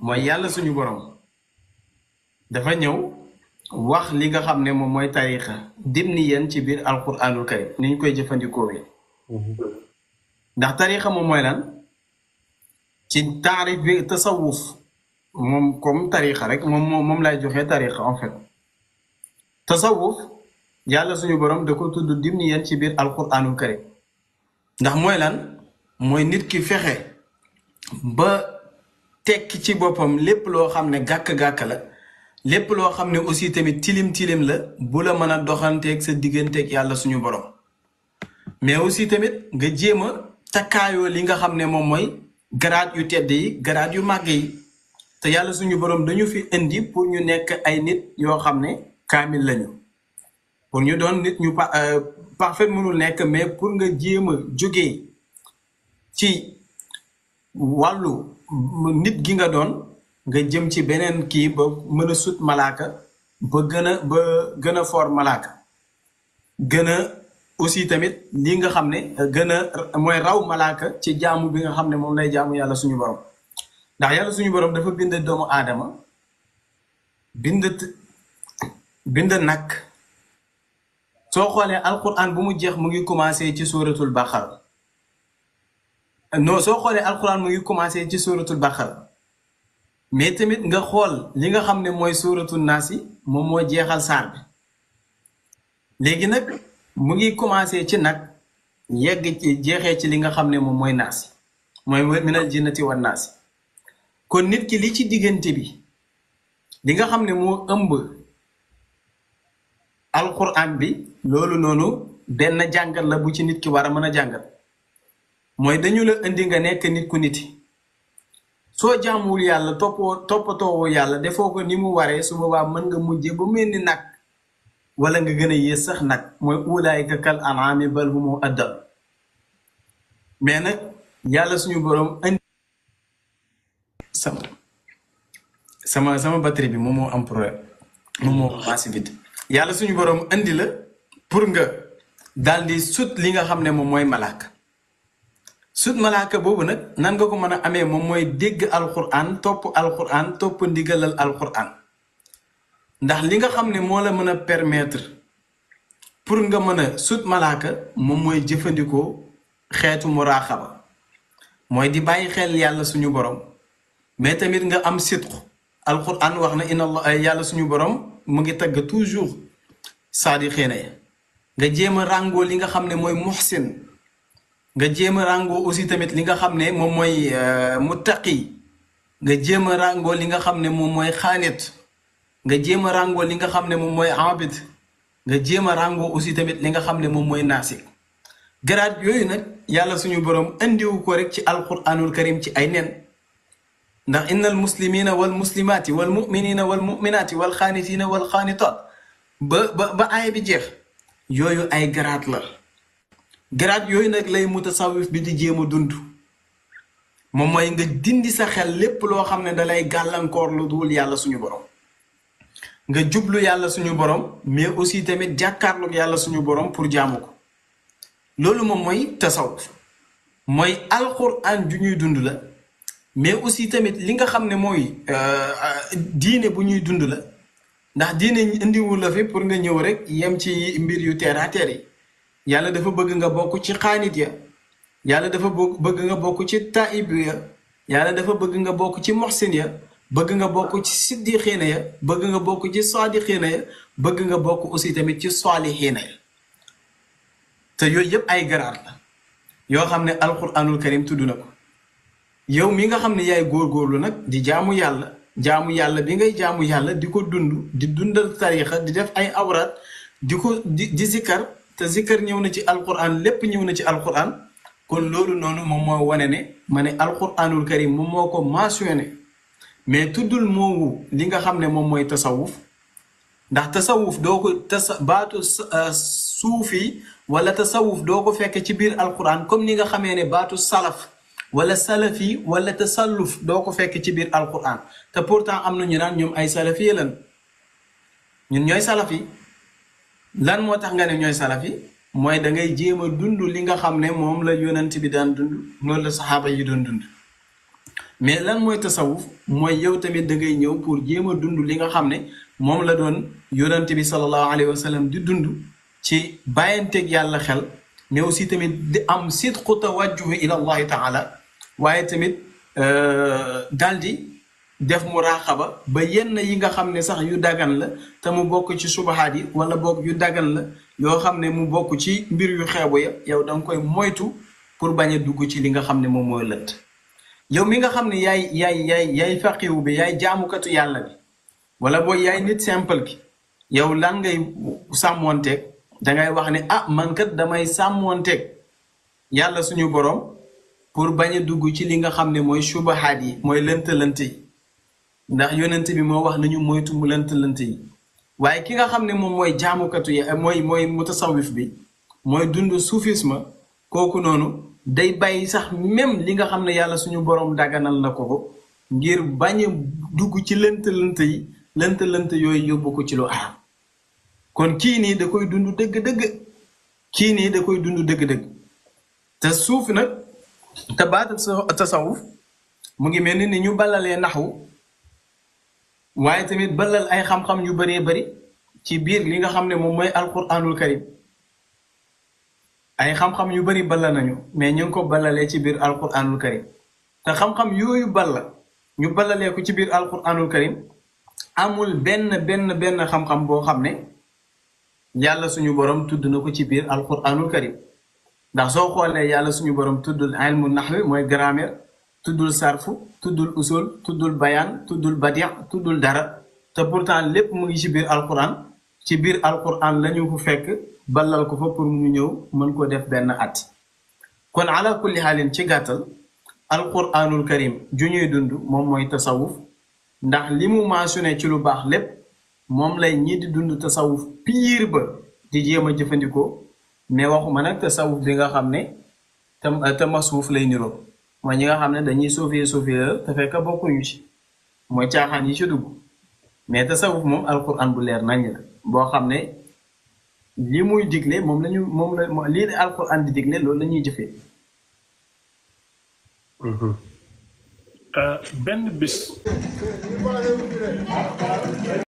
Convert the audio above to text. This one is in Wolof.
mooy yàlla suñu borom dafa ñëw wax li nga xam ne moom mooy tariqa dimniyan ci biir alquranul karim ni ñu koy jëfandikoo ndax tariqa moom mooy lan ci taarif bi tasawuf moom comme tariqa rek moom lay joxe tariqa en fait tasawuf yàlla suñu borom da ko tudd dimniyan ci biir alquranul karim ndax mooy lan mooy nit ki fexe ba tekki ci boppam lépp loo xam ne gàkk-gàkk la lépp loo xam ne aussi tamit tilim-tilim la bu la mën a doxanteeg sa digganteeg yàlla suñu borom mais aussi tamit nga jéem a takkaayoo li nga xam ne moom mooy garaat yu tedd yi garaat yu màgg yi te yàlla suñu borom dañu fi indi pour ñu nekk ay nit yoo xam ne kaamil lañu pour ñu doon nit ñu parfait mënul nekk mais pour nga jéem a jógee ci wàllu nit gi nga doon nga jëm ci beneen kii ba mën a sut malaaka ba gën a foor malaaka gën a aussi tamit li nga xam ne gën a mooy raw malaaka ci jaamu bi nga xam ne moom lay jaamu yàlla suñu borom ndax yàlla suñu borom dafa bind doomu aadama bind nag soo xoolee alquran bu mu jeex mu ngi commencé ci suratul baqara non soo xoolee alquran mu ngi commencé ci suratul baqara mais tamit nga xool li nga xam ne mooy suratul naas yi moom moo jeexal saar bi léegi nag mu ngi commencé ci nag yegg ci jeexee ci li nga xam ne moom mooy naas yi mooy minal jinnati wan naas yi kon nit ki li ci diggante bi li nga xam ne moo ëmb alquran bi loolu noonu benn jàngat la bu ci nit ki war a mën a jàngat mooy dañu la indi nga nekk nit ku niti soo jaamuwul yàlla toppatoo yàlla defoo ko ni mu waree su boobaa mën nga mujje ba mel ni nag wala nga gën a yées sax nag mooy ulaayka kal an'aami bal humu addal mais nag yàlla suñu borom indi sama batterie bi moom moo am problème moom moo commencé vite yàlla suñu borom indi la pour nga daal di sut li nga xam ne moom mooy malaaka sut malaaka boobu nag nan nga ko mën a amee moom mooy dégg alquran topp ndigalal alquran ndax li nga xam ne moo la mën a permettre pour nga mën a sut malaaka moom mooy jëfandikoo xeetu muraaxaba mooy di bàyyi xel yàlla suñu borom mais tamit nga am sidqu alquran wax na inna allah yàlla suñu borom mu ngi tagg toujours saadixiina ya nga jéem a ràngoo li nga xam ne mooy muhsin nga jéem a ràngoo aussi tamit li nga xam ne moom mooy muttaqi nga jéem a ràngoo li nga xam ne moom mooy xaanit nga jéem a ràngoo li nga xam ne moom mooy abid nga jéem a ràngoo aussi tamit li nga xam ne moom mooy naasik garaat yooyu nag yàlla suñu borom andiwu ko rek ci alquranul karim ci ay nen ndax innal muslimina wal muslimaati wal muminina wal muminaati wal xaanitina wal xaanitaat ba aaya bi jeex yooyu ay garaat la garaat yooyu nag lay mutasawif bi di jéem a dund moom mooy nga dindi sa xel lépp loo xam ne dalay gàllankoor lu dul yàlla suñu borom nga jublu yàlla suñu borom mais aussi tamit jàkkaarloog yàlla suñu borom pour jaamu ko loolu moom mooy tasawuf mooy alquran ju ñuy dund la mais aussi tamit li nga xam ne mooy diine bu ñuy dund la ndax diine indiwul la fi pour nga ñëw rek yem ci mbir yu terre à terre yi yàlla dafa bëgg nga bokk ci xaanit ya yàlla dafa bëgg nga bokk ci taib ya yàlla dafa bëgg nga bokk ci muhsin ya bëgg nga bokk ci siddiqiina ya bëgg nga bokk ci saadiqiina ya bëgg nga bokk aussi tamit ci saalihiina ya te yooyu yëpp ay garaat la yoo xam ne alquranul karim tudd na ko yow mi nga xam ne yaay góorgóorlu nag di jaamu yàlla bi ngay jaamu yàlla di ko dund di dundal tarixa di def ay awraat di zikkar te zikkar ñëw na ci alquran lépp ñëw na ci alquran kon loolu noonu moom moo wane ne ma ne alquranul karim moom moo ko mentionné mais tuddul moowu li nga xam ne moom mooy tasawuf ndax tasawuf doo ko baatu suufi wala tasawuf doo ko fekk ci biir alquran comme ni nga xamee ne baatu salaf wala salafi wala tasalluf doo ko fekk ci biir alquran te pourtant am na ñu naan ñoom ay salafi lan ñun ñooy salafi lan moo tax nga ne ñooy salafi mooy da ngay jéem a dund li nga xam ne moom la yonent bi daan dund loolu la saxaaba yi doon dund mais lan mooy tasawuf mooy yow tamit da ngay ñëw pour jéem a dund li nga xam ne moom la doon yonante bi sallallahu alayhi wa sallam di dund ci bàyyanteeg yàlla xel mais aussi tamit di am sidqu tawajjuh ila allahi taala waaye tamit daal di def muraqaba ba yenn yi nga xam ne sax yu dagan la te mu bokk ci subahaat yi wala bokk yu dagan la yoo xam ne mu bokk ci mbir yu xeebu ya yow da nga koy moytu pour bañ a dugg ci li nga xam ne moom mooy lëtt yow mi nga xam ne yaay faqiwu bi yaay jaamukatu yàlla bi wala boo yaay nit simple ki yow lan ngay sàmmoonteeg dangay wax ne ah man kat damay sàmmoonteeg yàlla suñu borom pour bañ a dugg ci li nga xam ne mooy subahaat yi mooy lënt-lënt yi ndax yonent bi moo wax nañu moytu mu lënt-lënt yi waaye ki nga xam ne moom mooy jaamukatu ya mooy mutasawif bi mooy dund soufisme kooku noonu day bàyyi sax même li nga xam ne yàlla suñu borom daganal na ko ngir bañ a dugg ci lënt-lënt yi lënt-lënt yooyu yóbbu ko ci lu araam kon kii nii da koy dund dëgg-dëgg kii nii da koy dund dëgg-dëgg te suuf nag te baat tasawuf mu ngi mel ni ñu balalee naxwu waaye tamit balal ay xam-xam yu bëree bëri ci biir li nga xam ne moom mooy alquranul karim ay xam-xam yu bëri balla nañu mais ñu ngi ko balalee ci biir alquranul karim te xam-xam yooyu balla ñu balalee ko ci biir alquranul karim amul benn xam-xam boo xam ne yàlla suñu borom tudd na ko ci biir alquranul karim ndax soo xoolee yàlla suñu borom tuddul ilmu naxwi mooy grammaire tuddul sarfu tuddul usul tuddul bayaan tuddul badi' tuddul dara te pourtant lépp mu ngi ci biir alquran la ñu ko fekk balal ko fa pour mu ñëw mën ko def benn at kon ala kulli xaalin ci gàttal alquranul karim ju ñuy dund moom mooy tasawuf ndax li mu mentionné ci lu baax lépp moom lay ñi di dund tasawuf piir ba di jéem a jëfandikoo mais waxuma nag tasawuf bi nga xam ne te masuuf lay niroo mooy ñi nga xam ne dañuy sofiya te fekk bokkuñu ci mooy caaxaan yi ci dugg mais tasawuf moom alquran bu leer nañ la boo xam ne li muy digle lii alquran di digle loolu la ñuy jëfee. benn bis.